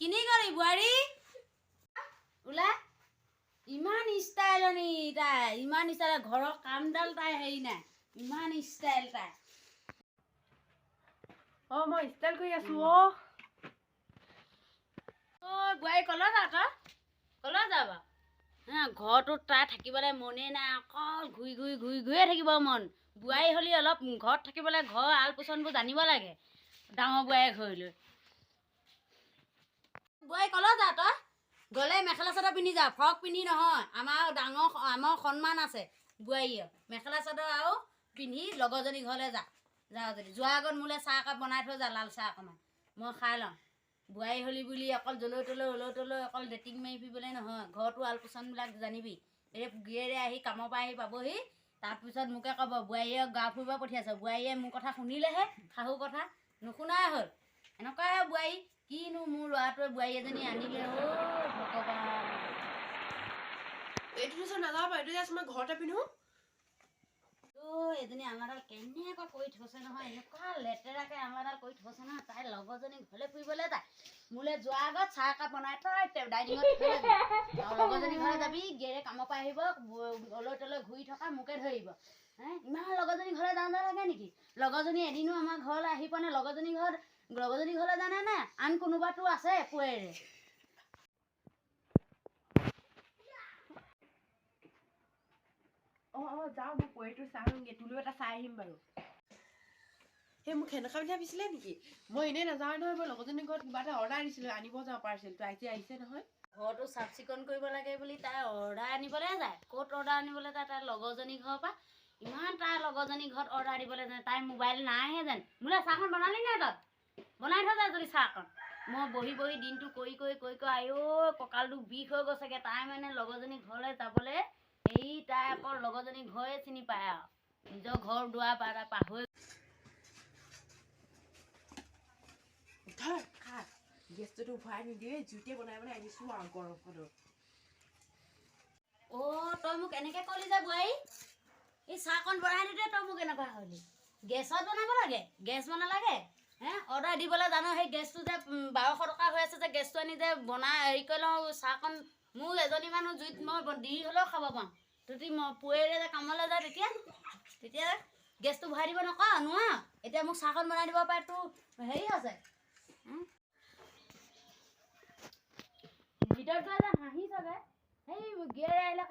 কিনি গ'লি বোৱাৰী ওলা। ইমান ষ্টাইলনি তাই, ইমান ষ্টাইল, ঘৰৰ কামডাল তাই হেৰি নাই, ইমান ষ্টাইল তাই। অ, মই ষ্টাইল কৰি আছো অ। ঐ বোৱাৰী, কলৈ যা তই? কলৈ যা বাৰু হা? ঘৰটোত তাই থাকিবলৈ মনেই নাই, অকল ঘূৰি ঘূৰি ঘূৰি ঘূৰিয়ে থাকিব মন। বোৱাৰী হ'লি অলপ ঘৰত থাকিবলৈ, ঘৰৰ আল পোচনবোৰ জানিব লাগে। ডাঙৰ বোৱাৰীয়ে ঘৰলৈ। বোৱাৰী, কলৈ যা তই? গ'লে মেখেলা চাদৰ পিন্ধি যা, ফ্ৰক পিন্ধি নহয়। আমাৰ ডাঙৰ, আমাৰ সন্মান আছে। বোৱাৰীয়ে মেখেলা চাদৰ আৰু পিন্ধি লগৰজনী ঘৰলৈ যা। যাওঁ যদি, যোৱাৰ আগত মোলৈ চাহ একাপ বনাই থৈ যা, লাল চাহ অকণমান মই খাই লওঁ। বোৱাৰী হ'লি বুলি অকল জলৈ তলৈ অলৈ তলৈ অকল ডেটিং মাৰি ফুৰিবলৈ নহয়, ঘৰতো আল পোচনবিলাক জানিবি। এই গিৰিয়েৰে আহি কামৰ পৰা আহি পাবহি, তাৰপিছত মোকে ক'ব, বোৱাৰীয়ে গা ফুৰিব পঠিয়াইছে। বোৱাৰীয়ে মোৰ কথা শুনিলেহে, শাহু কথা নুশুনাই হ'ল। এনেকুৱাহে বোৱাৰী। কিনো মোৰ ল'ৰাটোৱে বোৱাৰী এজনী আনিলে, অ' ভগৱান। এইটো ড্ৰেছত নাযাওঁ বাৰু, এইটো ড্ৰেছ মই ঘৰতে পিন্ধো। অ' এজনী আমাৰডাল কেনেকুৱা কৰি থৈছে নহয়, এনেকুৱা লেতেৰাকে আমাৰডাল কৰি থৈছে নহয়। তাই লগৰজনী ঘৰলৈ ফুৰিবলৈ যায়, মোলৈ যোৱাৰ আগত চাহ একাপ বনাই থৈ ডাইনিঙত থৈ যাবি। আৰু লগৰজনী ঘৰলৈ যাবি, গিৰিয়েৰে কামৰ পৰা আহিব, অলৈ তলৈ ঘূৰি থকা মোকে ধৰিব। হে, ইমান লগৰজনী ঘৰলৈ যাওঁ যাওঁ লাগে নেকি? লগৰজনী এদিনো আমাৰ ঘৰলৈ আহি পোৱা নাই। লগৰজনী ঘৰত, লগৰজনী ঘৰলৈ জানে নে আন কোনোবাটো আছে পুৱেৰে? অ, যাওঁ, মই পৰীটো চাই আহোঁগে, তোলৈও এটা চাই আহিম বাৰু। সেই মোক সেনেকুৱা বুলি ভাবিছিলে নেকি? মই এনেই নাযাওঁ নহয়, মই লগৰজনীৰ ঘৰত কিবা এটা অৰ্ডাৰ দিছিলোঁ, আনিব যাওঁ। পাৰ্চেলটো আজি আহিছে নহয়। ঘৰটো চাফ চিকুণ কৰিব লাগে বুলি তাই অৰ্ডাৰ আনিবলৈ যায়। ক'ত অৰ্ডাৰ আনিবলৈ যায়? তাইৰ লগৰজনী ঘৰৰ পৰা। ইমান তাইৰ লগৰজনী ঘৰত অৰ্ডাৰ দিবলৈ যায়, তাইৰ মোবাইল নাইহে যেন। মোলৈ চাহকণ বনালি নাই তই? বনাই থৈ যা যদি চাহকণ। মই বহি বহি দিনটো কৰি কৰি কৰি কৰি আইঔ কঁকালটো বিষ হৈ গৈছেগৈ। তাই মানে লগৰজনী ঘৰলৈ যাবলৈ, এই তাই অকল লগৰজনী ঘৰে চিনি পায় আৰু নিজৰ ঘৰ দুৱাৰ পাহৰি ধৰ খা, গেছটোতো ভৰাই নিদিয়ে, জুইতে বনাই বনাই আনিছোঁ আৰু গৰমখনত। অ' তই মোক এনেকৈ ক'লি যে বোৱাৰী, এই চাহকণ বনাই দিওঁতে তই মোক এনেকুৱা হ'লি। গেছত বনাব লাগে, গেছ বনালাগে হে? অৰ্ডাৰ দিবলৈ জানো? সেই গেছটো যে 1200 টকা হৈ আছে যে, গেছটো আনি যে বনাই হেৰি কৰি লওঁ চাহকণ। মোৰ এজনী মানুহ, জুইত মই দেৰি হ'লেও খাব পাৰোঁ। তহঁতি মই পুৱেৰে যে কামলৈ যায়, তেতিয়া গেছটো ভৰাই দিব নকওঁ নোৱাৰ। এতিয়া মোক চাহকণ বনাই দিব পাৰে, তোৰ হেৰি আছে। ভিতৰত গৈ যে হাঁহি চাগে সেই গিয়েৰে আহিলে।